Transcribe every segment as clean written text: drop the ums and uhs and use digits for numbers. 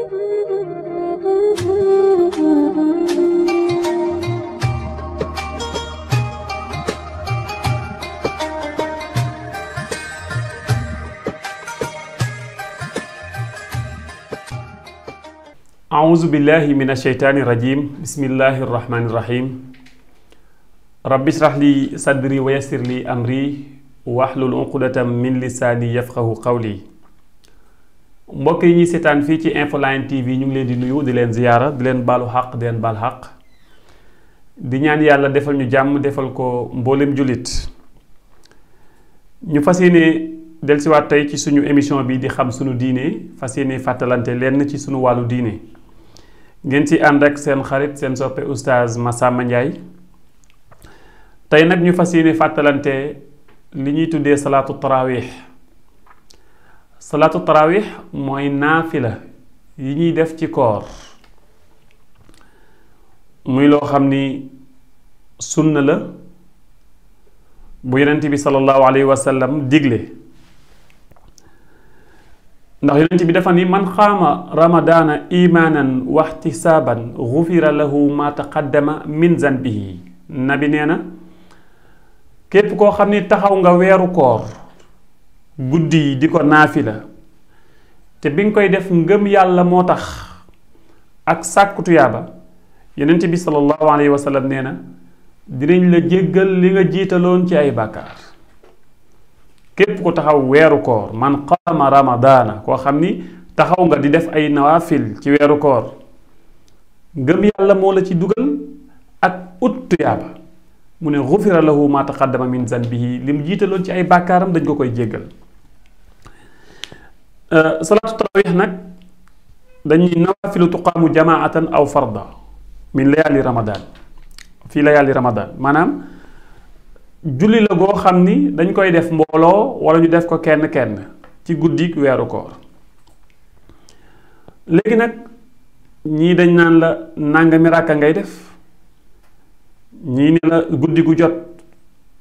أعوذ بالله من الشيطان الرجيم بسم الله الرحمن الرحيم رب اشرح لي صدري ويسر لي أمري واحلل عقدة من لساني يفقهوا قولي mbokk yi ñi sétane fi ci Infoline TV ñu ngi leen di nuyu di leen ziyara di leen balu haq di leen bal haq di ñaan yàlla defal ñu jàmm defal ko mboolem julit ñu fasiyene delsiwaat tey ci suñu émission bi di xam suñu diine fasiyene fàttalante lenn ci suñu wàllu diine ngeen ci ànd ak seen xarit seen soppe oustaz Massamba Ndiaye tey nag ñu fasiyene fàttalante li ñuy tuddee salaatu tarawih salaatu tarawih mooy naafila yi ñuy def ci koor muy loo xam ni sunna la bu yonent bi sallallahu alayhi wa sallam digle ndax yonent bi dafa ni man xaama ramadaana imaanan waxtisaaban gufira lahu ma taqaddama min zanbihi nabi nee na képp koo xam ni taxaw nga weeru koor guddi yi di ko naafila te bi nga koy def ngëm yàlla moo tax ak sàkku tuyaaba yonent bi sallallahu alayhi wa sallam nee na dinañ la jéggal li nga jiitaloon ci ay bàkkaar képp ko taxaw weeru koor man qaama ramadaana koo xam ni taxaw nga di def ay nawaafil ci weeru koor ngëm yàlla moo la ci dugal ak ut tuyaaba mu ne gufira lahu ma taqaddama min zanbihi lim jiitaloon ci ay bàkkaaram dañ ko koy jéggal salaatu tarawih nag dañuy nawaafilu tuqaamu jamaatan aw farda min layaali ramadan fii layaali ramadan maanaam julli la goo xam ni dañ koy def mbooloo wala ñu def ko kenn kenn ci guddik weeru koor léegi nag ñii dañ naan la nangami ràkka ngay def ñii ne la guddi gu jot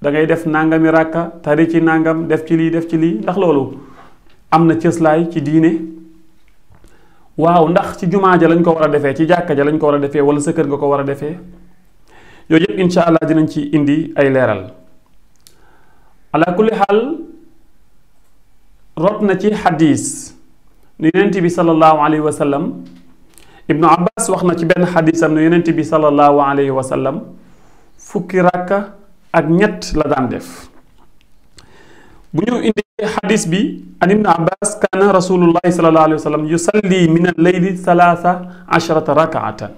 da ngay def nangami ràkka tari ci nangam def ci lii ndax loolu am na cëslaay ci diine waaw ndax ci jumaa ja lañ ko war a defee ci jàkka ja lañ ko war a defee wala sa kër nga ko war a defee yooyu yëpp insha allah dinañ ci indi ay leeral ala kulli xaal rot na ci xadis nu yonent bi sallallahu alayhi wa sallam ibnu abbas wax na ci benn xadisam nu yonent bi sallallahu alayhi wa sallam fukki ràkka ak ñett la daan def bu ñu indi xadis bi an ibnu abbas kaana rasulullahi sallallahu alayhi wa sallam yusalli min al-layli salaasa asharata rakaatan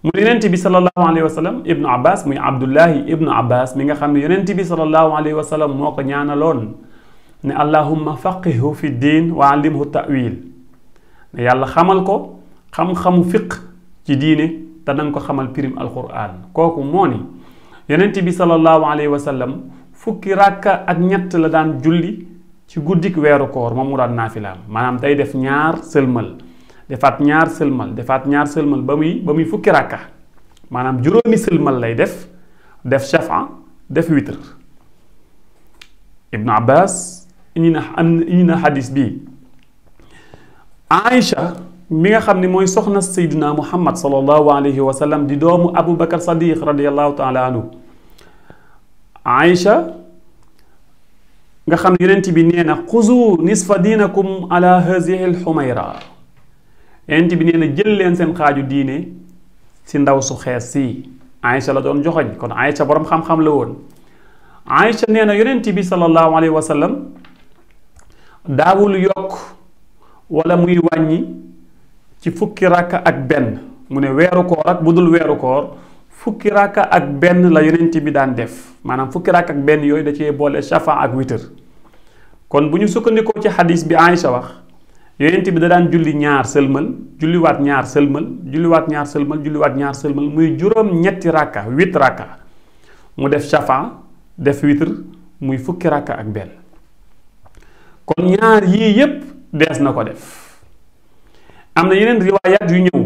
mu yonent bi sallallahu alayhi wa sallam ibnu abbas muy abdullahi ibnu abbas mi nga xam ne yonent bi sallallahu alayhi wa sallam moo ko ñaanaloon ne allahumma faqihu fi diin wa allimhu ta'wil ne yàlla xamal ko xam-xamu fiq ci diine te nanga ko xamal pirim alquran kooku moo ni yonent bi sallallahu alayhi wa sallam fukki ràkka ak ñett la daan julli ci guddik weeru koor moom mu daan naafilaam maanaam day def ñaar sëlmal defaat ñaar sëlmal defaat ñaar sëlmal ba muy fukki ràkka maanaam juróomi sëlmal lay def shafa def witr ibnu abbas indi na xadis bi aïcha mi nga xam ne mooy soxna sayduna muhammad sallallahu alayhi wa sallam di doomu abu bakar sadiq radiallahu taala anhu aïcha nga xam ne yonent bi nee na xuzu nisfa diinakum ala hazihi alxumayra yonent bi nee na jël leen seen xaaju diine si ndaw su xees si Aïcha la doon joxoñ kon Aïcha borom xam-xam la woon Aïcha nee na yonent bi sallallahu alayhi wa sallam daawul yokk wala muy wàññi ci fukki ràkka ak benn mu ne weeru koor ak bu dul weeru koor fukki ràkka ak benn la yonent bi daan def maanaam fukki ràkka ak benn yooyu da cee boole shafa ak witr kon bu ñu sukkandikoo ci xadis bi Aïcha wax yonent bi da daan julli ñaar sëlmal julliwaat ñaar sëlmal julliwaat ñaar sëlmal julliwaat ñaar sëlmal muy juróom ñetti ràkka 8 ràkka mu def shafa def witr muy fukki ràkka ak benn kon ñaar yii yépp dees na ko def am na yeneen riwaayaat yu ñëw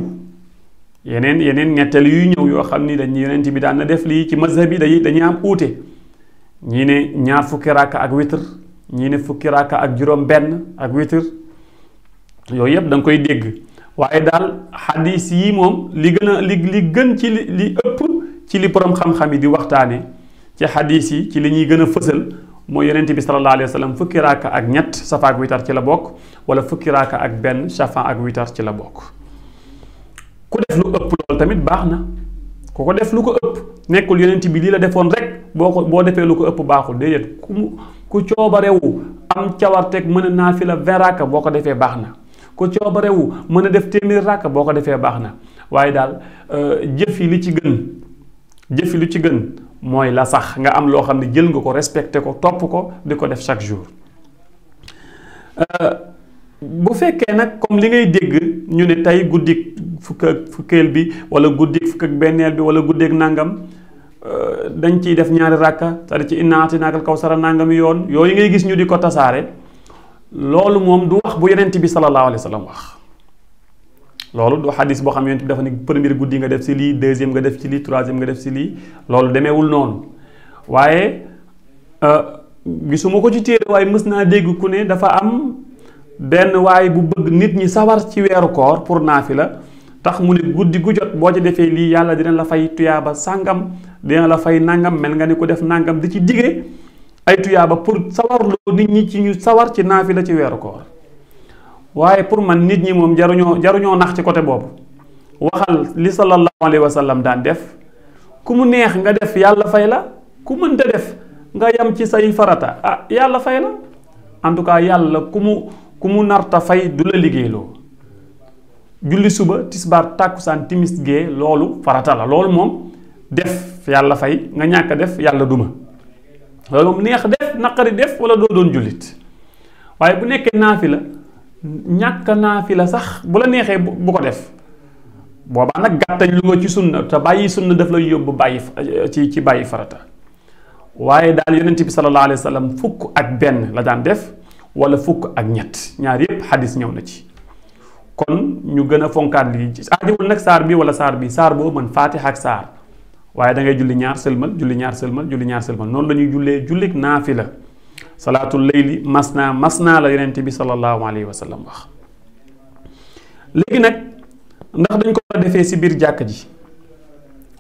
yeneen ñettali yu ñëw yoo xam ni dañ yonent bi daan na def lii ci mazhab yi dañuy am uute ñii ne ñaar fukki ràkka ak witr ñii ne fukki ràkka ak juróom benn ak witr yooyu yëpp da nga koy dégg waaye daal xadis yi moom li gën a li gën ci li ëpp ci li borom xam-xam yi di waxtaane ci xadis yi ci li ñuy gën a fësal mooy yonent bi sallallahu alayhi wa sallam fukki raaka ak ñett safa ak witar ci la bokk wala fukki raaka ak benn safa ak witar ci la bokk. ku def lu ëpp loolu tamit baax na ku ko def lu ko ëpp nekkul yonent bi lii la defoon rek boo defee lu ko ëpp baaxul déedéet ku coobarewu am cawarteeg mën a naafila 20 raaka boo ko defee baax na ku coobarewu mën a def téeméer raaka boo ko defee baax na waaye daal jëf yi li ci gën mooy la sax nga am loo xam ne jël nga ko respecté ko topp ko di ko def chaque jour. bu fekkee nag comme li ngay dégg ñu ne tey guddik fukkeel bi wala guddik fukk ak benneel bi wala guddeeg nangam dañ ciy def ñaari rakka c'est-à-dire ci inna a'taynaakal kawsara nangami yoon yooyu ngay gis ñu di ko tasaare loolu moom du wax bu yonent bi sallallahu alayhi wa sallam wax. loolu du xadis boo xam yonent bi dafa ne premier guddi nga def si lii deuxième nga def ci lii troisième nga def si lii loolu demeewul noonu waaye gisuma ko ci téere waaye mës naa dégg ku ne dafa am benn waaye bu bëgg nit ñi sawar ci weeru koor pour naafila tax mu ne guddi gu jot boo ci defee lii yàlla dina la fay tuyaaba sàngam dina la fay nangam mel nga ni ko def nangam di ci digee ay tuyaaba pour sawarloo nit ñi ci ñu sawar ci naafila ci weeru koor. waaye pour man nit ñi moom jaruñoo nax ci côté boobu waxal li sallallahu alayhi wa sallam daan def ku mu neex nga def yàlla fay la ku mënta def nga yam ci say farata yàlla fay la en tout cas yàlla ku mu narta fay du la liggéeyloo julli suba tisbaar tàkkusaan timis gee loolu farata la loolu moom def yàlla fay nga ñàkk def yàlla duma loolu moom neex def naqari def wala doo doon jullit waaye bu nekkee naafila ñàkk naafila sax bu la neexee bu ko def boobaa nag gàttañ lu nga ci sunna te bàyyi sunna daf lay yóbbu ci bàyyi farata waaye daal yonent bi sallallahu alayhi wa sallam fukk ak benn la daan def wala fukk ak ñett ñaar yépp xadis ñëw na ci kon ñu gën a fonkaat lii aajowul nag saar bi wala saar bi saar boo mën faatiha ak saar waaye da ngay julli ñaar sëlmal julli ñaar sëlmal julli ñaar sëlmal noonu la ñuy jullee jullik naafila salaatul layli masna la yonent bi sallallahu alayhi wa sallam wax. léegi nag ndax dañ ko war a defee si biir jàkk ji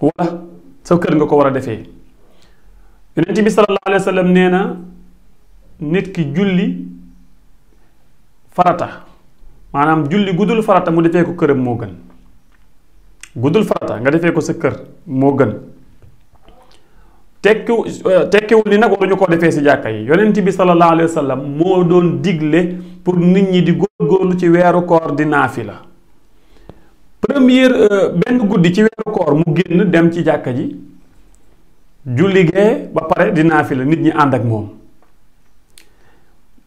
wala sa kër nga ko war a defee yonent bi sallallahu alayhi wa sallam nee na nit ki julli farata maanaam julli guddul farata mu defee ko këram moo gën guddul farata nga defee ko sa kër moo gën. tekkiwul ni nag waruñu ko defee si jàkka yi yonent bi sallallahu alayhi wa sallam moo doon digle pour nit ñi di góorgóorlu ci weeru koor di naafila benn guddi ci weeru koor mu génn dem ci jàkka ji julli gee ba pare di naafila nit ñi ànd ak moom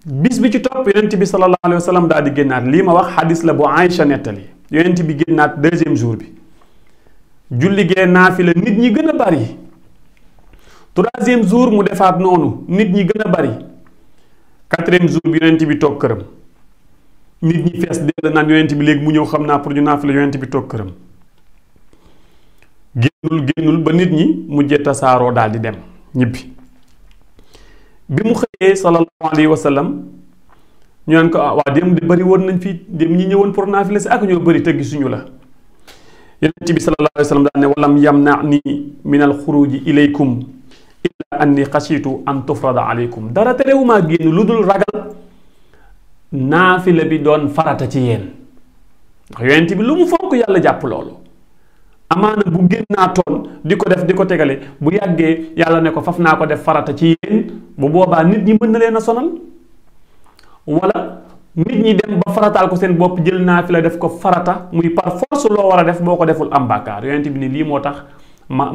bis bi ci topp yonent bi sallallahu alayhi wa sallam daal di génnaat lii ma wax xadis la bu Aïcha nettali yonent bi génnaat deuxième jour bi julli gee naafila nit ñi gën a bari troisième jour mu defaat noonu nit ñi gën a bari quatrième jour bi yonent bi toog këram nit ñi fees dell naan yonent bi léegi mu ñëw xam naa pour ñu naafila yonent bi toog këram génnul ba nit ñi mujjee tasaaroo daal di dem ñibbi bi mu xëyee sallallahu alayhi wa sallam ñu naan ko waa dem di bari woon nañ fii dem ñi ñëwoon pour naafila si ak ñoo bari te gisuñu la yonent bi sallallahu alayhi wa sallam daal ne walam yamna'ni min al xuruji ilaykum illa anni xasiitu an tufrada aleykum dara terewumaa génn lu dul ragal naafila bi doon farata ci yéen ndax yonent bi lu mu fonk yàlla jàpp loolu amaana bu génnaatoon di ko def di ko tegale bu yàggee yàlla ne ko faf naa ko def farata ci yéen bu boobaa nit ñi mën na leen a sonal wala nit ñi dem ba farataal ko seen bopp jël naafila def ko farata muy par force loo war a def boo ko deful am bàkkaar yonent bi ni lii moo tax ma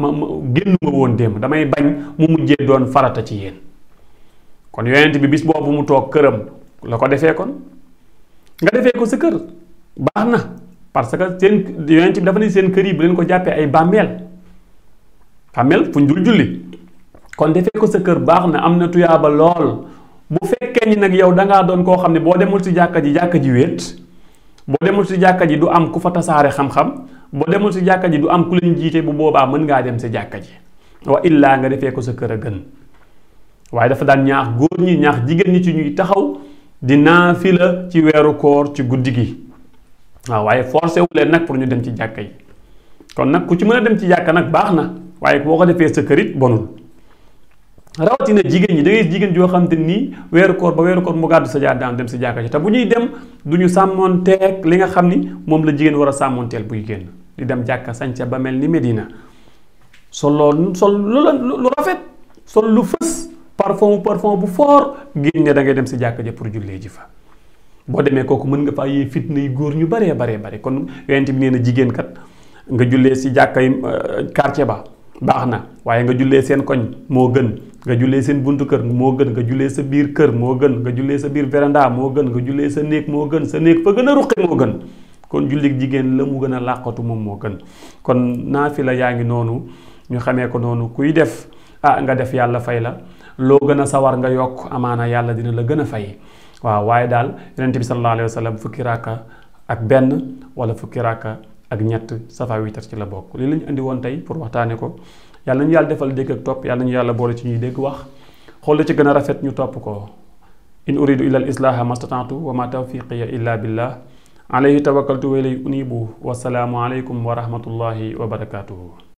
génn ma woon démb damay bañ mu mujjee doon farata ci yéen kon yonent bi bis boobu mu toog këram la ko defee kon nga defee ko sa kër baax na parce que seen yonent bi dafa ne seen kër yi bu leen ko jàppee ay bàmmeel fu ñu dul julli kon defee ko sa kër baax na am na tuyaaba lool bu fekkee ni nag yow dangaa doon koo xam ne boo demul si jàkka ji wéet boo demul si jàkka ji du am ku fa tasaare xam-xam boo demul si jàkka ji du am ku leen jiite bu boobaa mën ngaa dem si jàkka ji wa illaa nga defee ko sa kër a gën waaye dafa daan ñaax góor ñi ñaax jigéen ñi ci ñuy taxaw di naafila ci weeru koor ci guddi gi waaw waaye forcé wu leen nag pour ñu dem ci jàkka yi kon nag ku ci mën a dem ci jàkka nag baax na waaye boo ko defee sa kër it bonul rawatina jigéen ñi da ngay jigéen joo xam te nii weeru koor ba weeru koor mu gàddu sa jaar daan dem si jàkka ji te bu ñuy dem du ñu sàmmoonteeg li nga xam ni moom la jigéen war a sàmmoonteel buy génn di dem jàkka sañca ba mel ni Medina sol lu rafet sol lu fës parfum bu fort génne da ngay dem si jàkka ja pour jullee ji fa boo demee kooku mën nga faa yee fitna yi góor ñu baree bare kon yonent bi nee na jigéen kat nga jullee si jàkka yi quartier ba baax na waaye nga jullee seen koñ moo gën nga jullee seen buntu kër moo gën nga jullee sa biir kër moo gën nga jullee sa biir véranda moo gën nga jullee sa néeg moo gën sa néeg fa gën a ruqi moo gën kon jullit jigéen la mu gën a làqatu moom moo gën kon naafila yaa ngi noonu ñu xamee ko noonu kuy def nga def yàlla fay la loo gën a sawar nga yokk amaana yàlla dina la gën a fay waaw waaye daal yonent bi sallallahu alayhi wa sallam fukki raaka ak benn wala fukki raaka ak ñett safa witar ci la bokk lii lañu indi woon tey pour waxtaane ko yàlla nañu yàlla defal dégg ak topp yàlla nañu yàlla boole ci ñuy dégg wax xool la ci gën a rafet ñu topp ko in uridu illa al islaha mastata'tu wa ma tawfiqiya illa billah alayhi tawakkaltu wa ilayhi unibu wasalaamu alaykum wa rahmatullahi wa barakatuhu